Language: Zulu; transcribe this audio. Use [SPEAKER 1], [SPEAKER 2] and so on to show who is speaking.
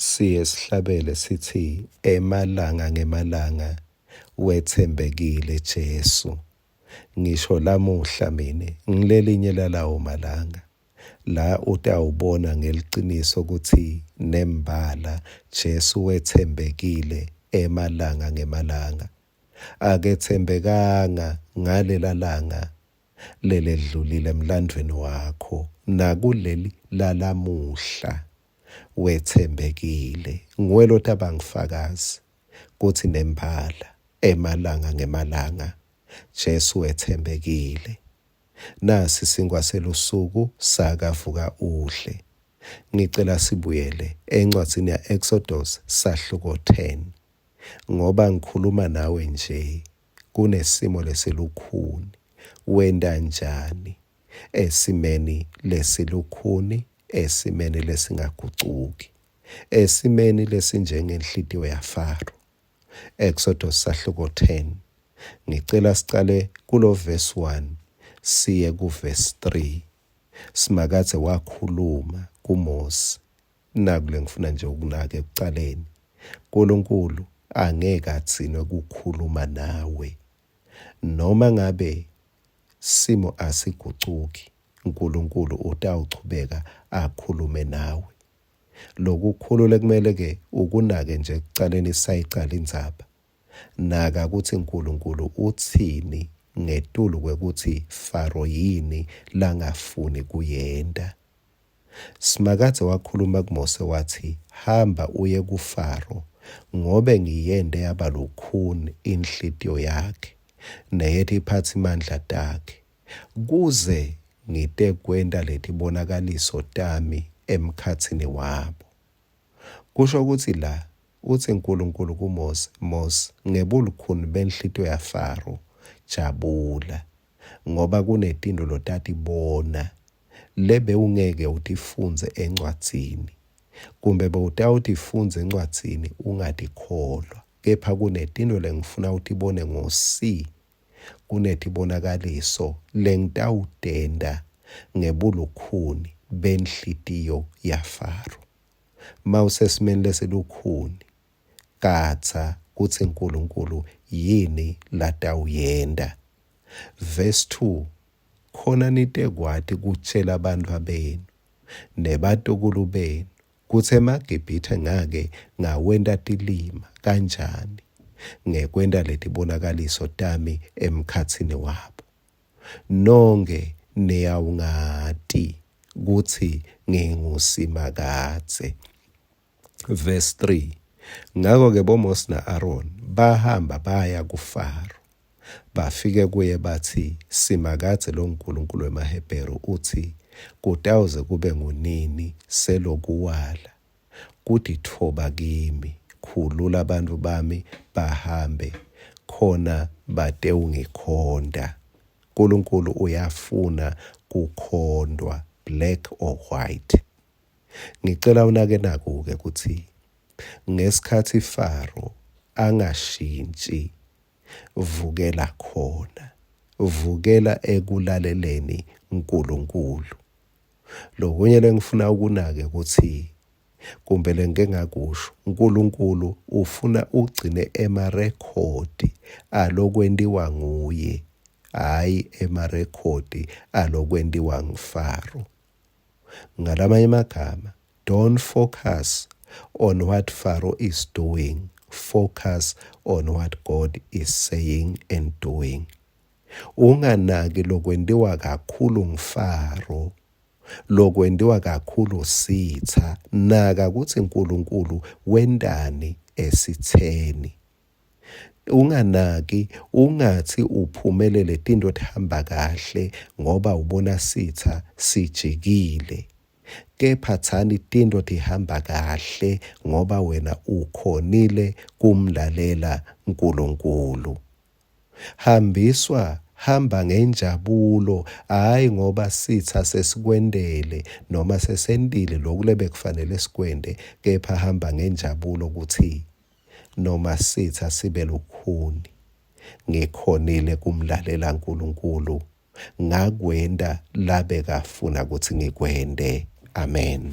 [SPEAKER 1] Siye sihlabele sithi emalanga ngemalanga wetsembekile Jesu. Ngisho lamuhla mine ngilelinye lalawo malanga la utawubona ngeliciniso kutsi nembala Jesu wetsembekile emalanga ngemalanga. Aketsembekanga ngalela langa leledlulile emlandvweni wakho nakuleli lalamuhla wetsembekile. Nguwe lotaba ngufakazi kutsi nembala emalanga ngemalanga Jesu wetsembekile. Nasi sinkwa selusuku sakavuka udle. Ngicela sibuyele encwadzini ya-Exodus sahluko 10 ngoba ngikhuluma nawe nje kunesimo lesilukhuni. Wenta njani esimeni lesilukhuni, esimeni lesingagucuki, esimeni lesinjengenhlitiyo yaFaro? Exodus sahluko 10. Ngicela sicale kulo verse 1 siye ku verse 3. Simakadze wakhuluma kuMose. Naku lengifuna nje ukunaka ekucaleni. Nkulunkulu angeke adzinwe kukhuluma nawe. Noma ngabe simo asigucuki, Nkulunkulu utawuchubeka akhulume nawe. Lokukhulu lekumele ke ukunake nje ekucaleni isayicala indzaba. Naka kutsi Nkulunkulu utsini ngetulu kwekutsi Faro yini langafuni kuyenta. Simakadze wakhuluma kuMose watsi, Hamba uye kuFaro, ngobe ngiyente yaba lukhuni inhlitiyo yakhe neyetiphatsimandla takhe, kuze ngitekwenta letibonakaliso tami emkhatsini wabo. Kusho kutsi la utsi Nkulunkulu kuMose, Mose, ngebulukhuni benhlitiyo yaFaro, jabula, ngoba kunetintfo lotatibona lebewungeke utifundze encwadzini, kumbe bewutawutifundza encwadzini ungatikholwa, kepha kunetintfo lengifuna utibone ngo-see kunetibonakaliso lengitawutenta ngebulukhuni benhlitiyo yaFaro. Mawusesimeni lesilukhuni, gadza kutsi Nkulunkulu yini latawuyenta. Verse 2 Khona nitekwati kutjela bantfwabenu nebatukulu benu kutsi emaGibhithe ngake ngawenta tilima kanjani ngekwenta letibonakaliso tami emkhatsini wabo. Nonkhe niyawungati kutsi nginguSimakadze. Verse 3 Ngako-ke boMosi na-Aroni bahamba baya kuFaro. Bafike kuye batsi, Simakadze longuNkulunkulu wemaHebheru utsi, Kutawuze kube ngunini seloku wala kutitfoba kimi? Khulula bantfu bami bahambe, khona batewungikhonta. Nkulunkulu uyafuna kukhontwa, black or white. Ngicela unake naku-ke kutsi ngesikhatsi Faro angashintji vukela khona, vukela ekulaleleni Nkulunkulu. Lokunye lengifuna ukunake kutsi kumbe lengike ngakusho, Nkulunkulu ufuna ugcine emarekhodi alokwentiwa nguye, hhayi emarekhodi alokwentiwa nguFaro. Ngalamanye emagama, don't focus on what Pharaoh is doing, focus on what God is saying and doing. Unganaki lokwentiwa kakhulu nguFaro, lokwentiwa kakhulu sitha, naka kutsi Nkulunkulu wentani esitheni. Unganaki, ungatsi uphumelele tintfo tihamba kahle ngoba ubona sitha sijikile. Kepha tsani tintfo tihamba kahle ngoba wena ukhonile kumlalela Nkulunkulu. Hambiswa hamba ngenjabulo hhayi ngoba sitha sesikwentele noma sesentile loku lebekufanele sikwente kepha hamba ngenjabulo kutsi noma sitha sibe lukhuni ngikhonile kumlalela Nkulunkulu ngakwenta labekafuna kutsi ngikwente. Amen.